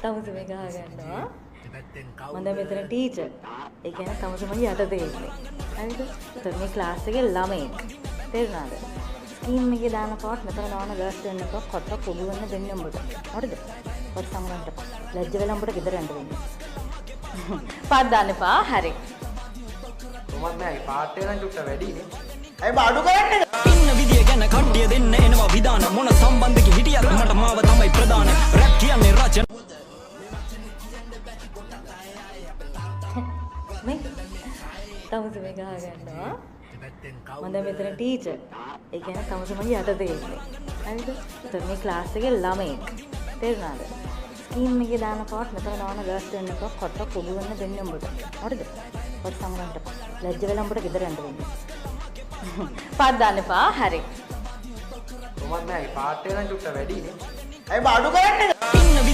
තමුසේ මේ ගහ ගන්නවා. මම දැන් මෙතන ටීචර්. ඒ කියන්නේ තමුසේ මගේ යටතේ ඉන්නේ. හරිද? එතකොට මේ ක්ලාස් එකේ ළමයෙක්. තේරුණාද? ස්කීම් එකේ දාන පාට මෙතන දාන ගර්ල්ස් දෙන්න එපා. කොට පොඩු වෙන්න දෙන්න උඹට. හරිද? කොට සමගන්න එපා. ලැජ්ජ වෙලා උඹට ගෙදර යන්න වෙන්නේ. පාත් දාන්න එපා. හරි. කොහොමද නෑ පාට් එක නම් චුට්ට වැඩි නේ. ඇයි බා අඩු කරන්නේ? ඉන්න විදිය ගැන කට්ටිය දෙන්න එනවා විධාන. මොන සම්බන්ධක හිටියත් මට මාව තමයි ප්‍රධාන. රැප් කියන්නේ රචන. මේ තමුසේ මේ ගහ ගන්නවා. මම දැන් මෙතන ටීචර්. ඒ කියන්නේ තමුසේ මගේ යටතේ ඉන්නේ. හරිද? එතකොට මේ ක්ලාස් එකේ ළමයෙක්. තේරුණාද? ස්කීම් එකේ දාන පාට මෙතන දාන ගර්ල්ස් දෙන්න එපා. කොට පොඩු වෙන්න දෙන්න උඹට. හරිද? කොට සමගන්න එපා. ලැජ්ජ වෙලා උඹට ගෙදර යන්න වෙන්නේ. පාත් දාන්න එපා. හරි. කොහොමද නෑ පාට් එක නම් චුට්ට වැඩි නේ. ඇයි බා අඩු කරන්නේ? ඉන්න